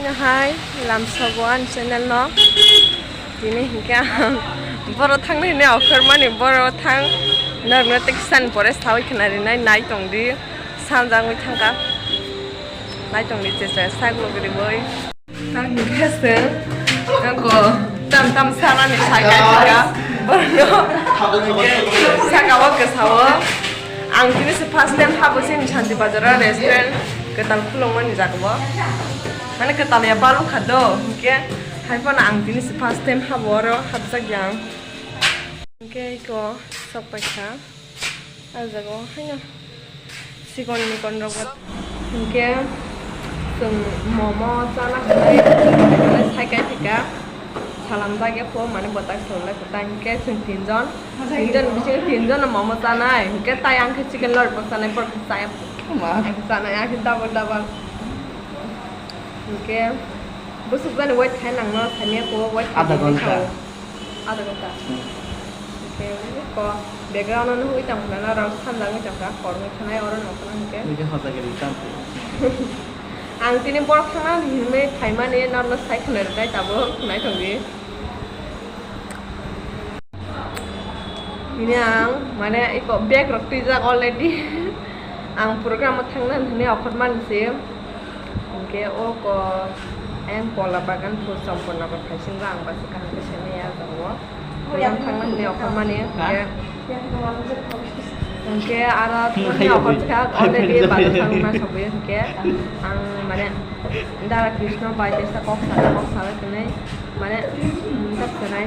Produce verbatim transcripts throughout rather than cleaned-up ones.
Hai, lamsogo ani channel no. Tini hinkhe ang boro thangna hinwi okhormani, boro thang norokno tei kisa ni pore sawi khna rinai, nai tongdi, sanjak wngwi thangkha. Nai tongdi chechai sak logriwi. Tang hinkhe chwng, nokho tam tam sanani sai kaisa borokno saka o kwsa o. Ang tini se first time habo chini Shanti Bazar o restaurant kwtal khulokmani jaga o. Mane kwtal ya balu kha do, hinkhe hai phano ang tini se first time habo oro hapjak ya ang. Hinkhe iko sok paikha. Ah, jaga o haino sikon mikon rok bo. Hinkhe chwng momo chana hinwi sai kai phika. Salam jagya pho, mane bwtak salai kwta. Hinkhe chwng tinjon, tinjon bisingo tinjon no momo chanai. Hinkhe tai ang khe chicken lollipop chanai, borok khe chaya. Ma. Ang khe chanai, ang khe double double. Hinkhe bwswk jani wait khai nangno, samiya pho wait khai. Adha ghonta. Adha ghonta. Hmm. Hinkhe ko background no nugwi tong khna, norok sanjak wngwi tong kha, hor wngwi thanai oro nokha hinkhe. Hinkhe hoja gari tang. Ang tini borok thangna hinwi phaimani norno sai khna rwknai tabuk, naithokdi. Tini ang mane iko bag rok twijak already. Ang program o thangna hinwi okhormani se. Hinkhe o ko ayang Pola Bagan Phul Samporna bo phaising ba ang basi kaham khe sene ya jago. Program thangna hinwi okhormani hinkhe. Hinkhe aro thangna okhorkha already bazar thangna sogwi hinkhe. Ang mane Dara Krishna bai tesa kok sana kok sana kene mane tak sana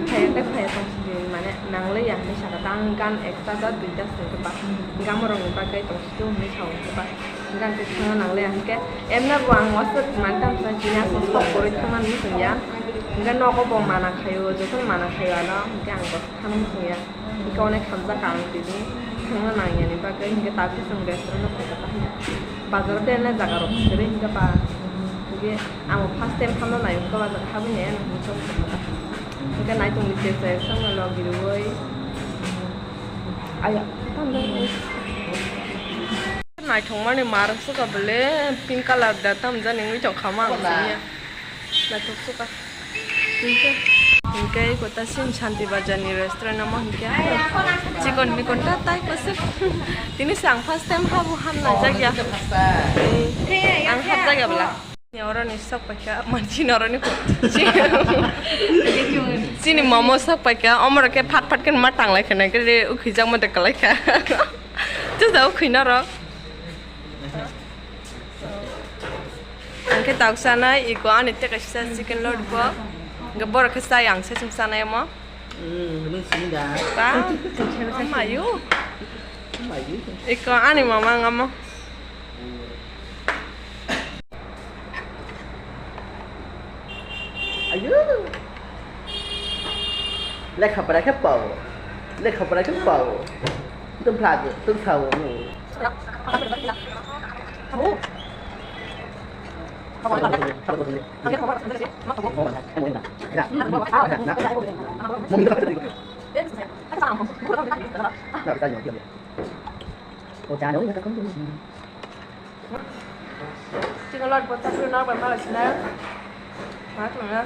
phai tak phai tong sini mane nangle yang ni saka tang gan ekta da duita sini ba gam rong ba kai tong situ ni sao ba. Gan ke thangna nangle ang ke emna bo ang wasa mantam sa jiya so sok kori thangna ni sungya. Gan nogo bo mana khayo, joto mana khayo ano ke ang bo thangna sungya. Ke onek hamjak ang tini thangna nangya ni bagwi, hinkhe ta kisung restaurant no phaikha ta hinkhe bazar o bera jaga rok kwrwi hinkhe ba, hinkhe ang first time thangna nai hinkhe bazar habwi nai ano hinkhe sok kha ta hinkhe naitung ni chechai songno log riwi aya. Naithokmani marok suka bole pink colour da tamjani wngwi tongkha ma ang siniya. Naithok suka. Hinkhe, hinkhe kota sin Shanti Bazar ni restaurant omo hinkhe. Chikon mikon ta tai kwswk. Tini se ang first time habo hamna jakya. Ang hapjakya bwla. Oro ni sok paikha, manchi noro ni. Chini momo sok paikha, omoro khe phat phat khe ma tanglai khana khe ukhuijak ma de kwlai kha. Chusa ukhoi norok. Ang khe tok sanai, iko ani tei kaisa chicken lollipop. Hwnkhe borok khe chai ang se chwng sanai omo. Mm, nung sini da. Ba, amayu. Amayu. Iko ani mama ngamo. Ayu. Lekha pora khe pao. Lekha pora khe pao. Tung phlak, tung sao. Chicken lollipop chapri norok bai malai sinai. Ma thangna.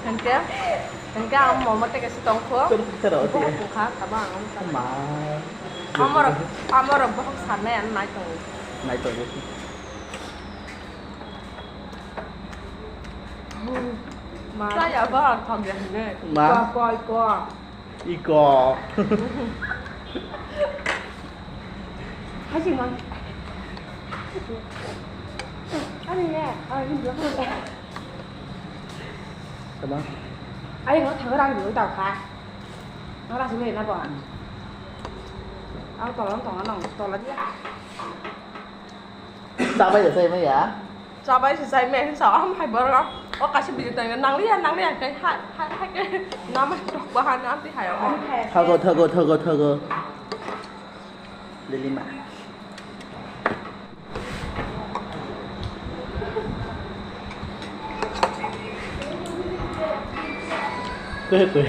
Hingke, hingke ang momo teke si tongkho. Bohok bukha, tabo ang. Ma. Amorok, amorok bohok sarnai ano nai tongo. Nai tongo. Ma. Saya bohok thok ya hine. Ma. Ko, ko, ko. Iko. Haji man. Ani ne, ani ne. Tama. Ani no thang rang dulu tau kha. Nora sini na bo. Au tolong tolong nong tolong dia. Sabai ya, sabai ya. Sabai se sai me sa am hai bor. O kasi bidi tang nangliya nangliya kai hai hai hai kai. Nama tok bahan nanti hai o. Thago, thago, thago, thago. Lili ma. Kue, kue.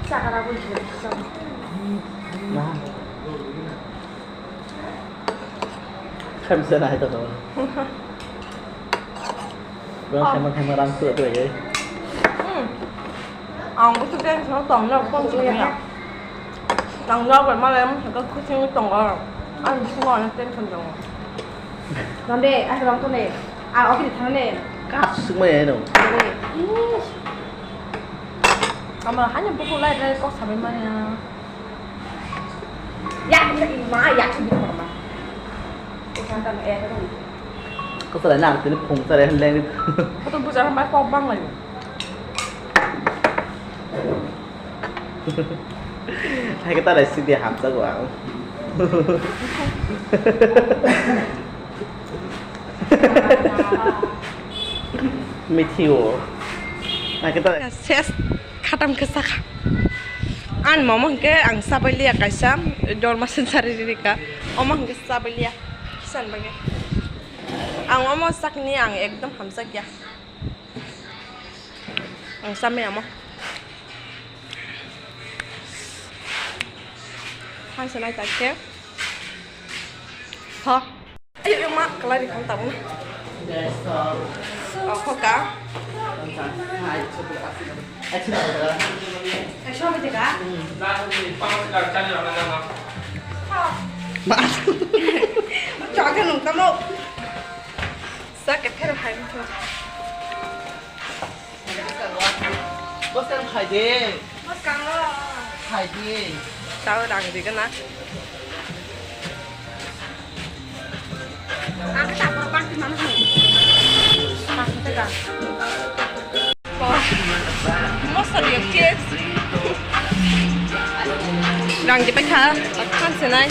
Sakara bui se. Khamsa nai to. Bro, khaima khaima rang suya to ye. Hmm. Ang busu tension tong na kon suya. Tang na ba malai mo ka kuching tong ga. Ang busu wa na tension tong. Nonde, ah, bang to ne. Ah, oke, thang ne. Ka suk mai no. Ama hanya buku lai lai kok sabai mani ya. Ya, ma ya, ma. Ko sala na tini phung sare han leng. Ko to bujar mai kok bang lai. Hai ka ta rai sidi hamsa go ang. Mithio. Hai ka ta rai. Ses. Khatam khe sakha. Ani momo hinkhe ang chabai liya kaisa, dorma sinsari rika. Omo hinkhe chabai liya. Kisan bagwi. Ang omo sakni ang ekdom hamjakya. Ang chamai amo. Thansa nai tak khe. Ho. Ayo, ayo, ma, kalai ri kham tabung. Oh, khoka. Ekso bai teka. Ma. Chok khe nung tamo. Sa ke phero hai mo. Bwskango khai di. Bwskango. Khai di. Tao rang di gana. Ang tak berpakti mana hai? Pakti tega. Masa dia kids. Rang di paikha, akan senai.